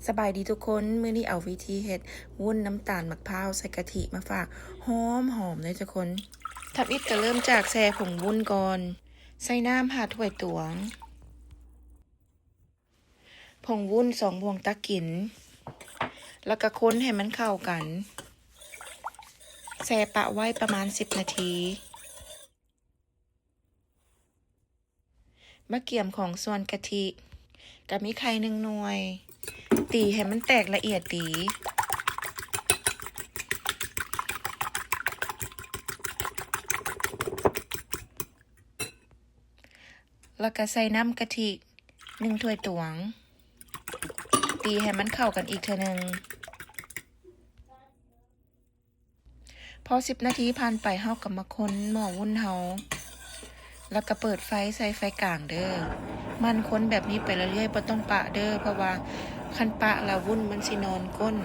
ສະບາຍດີທຸກຄົນ, ມື້ນີ້ເອົາວິທີເຮັດວຸ້ນນ້ຳຕານໝາກພ້າວໃສ່ກະທິມາຝາກ, ຫອມໆເລີຍທຸກຄົນ. ທຳອິດກໍເລີ່ມຈາກແຊ່ຜົງວຸ້ນກ່ອນ, ໃສ່ນ້ຳຫ້າຖ້ວຍຕວງ, ຜົງວຸ້ນສອງບ່ວງຕັກກິນ, ແລ້ວກໍຄົນໃຫ້ມັນເຂົ້າກັນ, ແຊ່ປະໄວ້ປະມານສິບນາທີ. ມາກຽມຂອງສ່ວນກະທິ, ກະມີໄຂ່ໜຶ່ງໜ່ວຍ, ຕີໃຫ້ມັນແຕກລະອຽດດີ, ແລ້ວກະໃສ່ນ້ຳກະທິໜຶ່ງຖ້ວຍຕວງ, ຕີໃຫ້ມັນເຂົ້າກັນອີກເທື່ອໜຶ່ງ. ພໍສິບນາທີຜ່ານໄປ ເຮົາກໍມາຄົນໝໍ້ວຸ້ນເຮົາ, ແລ້ວກໍເປີດໄຟໃສ່ໄຟກາງເດີ້. ໝັ່ນຄົນແບບນີ້ໄປເລື້ອຍໆ, ບໍ່ຕ້ອງປະເດີ້, ເພາະວ່າຄັນປະແລ້ວວຸ້ນມັນຊິນອນກົ້ນ.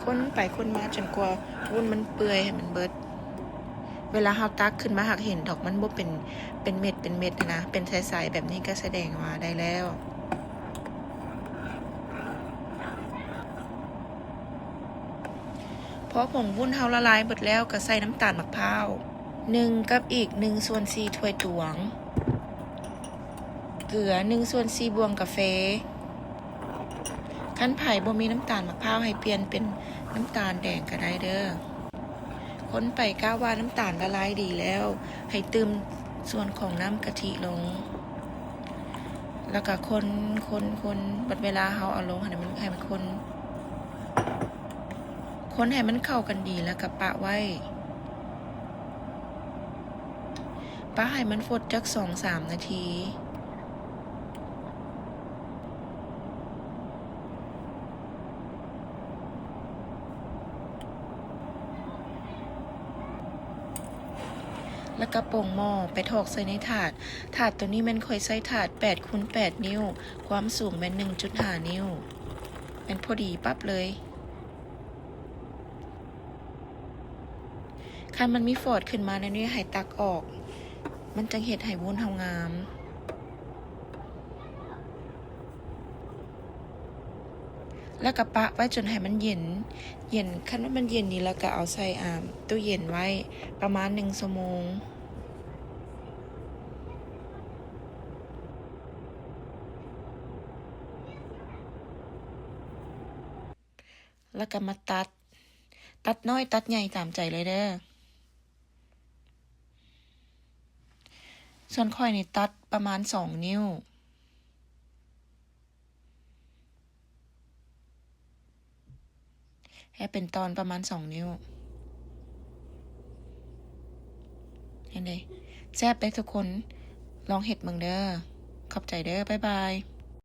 ຄົນໄປຄົນມາຈົນກວ່າວຸ້ນມັນເປື່ອຍໃຫ້ມັນເບິດ. ເວລາເຮົາຕັກຂຶ້ນມາຫາກເຫັນດອກ ມັນບໍ່ເປັນ ເປັນເມັດເປັນເມັດນະ, ເປັນໃສໆແບບນີ້ກໍສະແດງວ່າໄດ້ແລ້ວ. ພໍຜົງວຸ້ນເຮົາລະລາຍເບິດແລ້ວ ກໍໃສ່ນ້ຳຕານໝາກພ້າວ ໜຶ່ງກັບອີກໜຶ່ງສ່ວນສີ່ຖ້ວຍຕວງ, ເກືອໜຶ່ງສ່ວນສີ່ບ່ວງກາເຟ. ຄັນໃຜບໍ່ມີນ້ຳຕານໝາກພ້າວ ໃຫ້ປ່ຽນເປັນນ້ຳຕານແດງກໍໄດ້ເດີ້. ຄົນໄປ ກະວ່ານ້ຳຕານລະລາຍດີແລ້ວ ໃຫ້ຕື່ມສ່ວນຂອງນ້ຳກະທິລົງ ແລ້ວກະຄົນ ຄົນ ຄົນ. ບັດເວລາເຮົາເອົາລົງຫັ້ນ ໃຫ້ມັນ ໃຫ້ມັນຄົນ ຄົນໃຫ້ມັນເຂົ້າກັນດີ ແລ້ວກະປະໄວ້ ປະໃຫ້ມັນຟົດຈັກສອງສາມນາທີ. ແລ້ວກໍປົ່ງໝໍ້ໄປຖອກໃສ່ໃນຖາດ. ຖາດໂຕນີ້ແມ່ນຂ້ອຍໃຊ້ຖາດແປດຄູນແປດນິ້ວ, ຄວາມສູງແມ່ນໜຶ່ງຈຸດຫ້ານິ້ວ, ແມ່ນພໍດີປັບເລີຍ. ຄັນມັນມີຟອດຂຶ້ນມາແນວນີ້ ໃຫ້ຕັກອອກ, ມັນຈັ່ງເຮັດໃຫ້ວຸ້ນເຮົາງາມ. ແລ້ວກໍປະໄວ້ຈົນໃຫ້ມັນເຢັນ, ເຢັນ, ຄັນວ່າມັນເຢັນນີ້ ແລ້ວກໍເອົາໃສ່ ອ່າ ຕູ້ເຢັນໄວ້ປະມານໜຶ່ງຊົ່ວໂມງ. ແລ້ວກໍມາຕັດ, ຕັດນ້ອຍຕັດໃຫຍ່ຕາມໃຈເລີຍເດີ້. ສ່ວນຂ້ອຍນີ້ຕັດປະມານສອງນິ້ວ, ໃຫ້ເປັນຕອນປະມານສອງນິ້ວ. ເຫັນເດ້? ແຊບເດ້ທຸກຄົນ, ລອງເຮັດເບິ່ງເດີ້. ຂອບໃຈເດີ້, ບາຍບາຍ.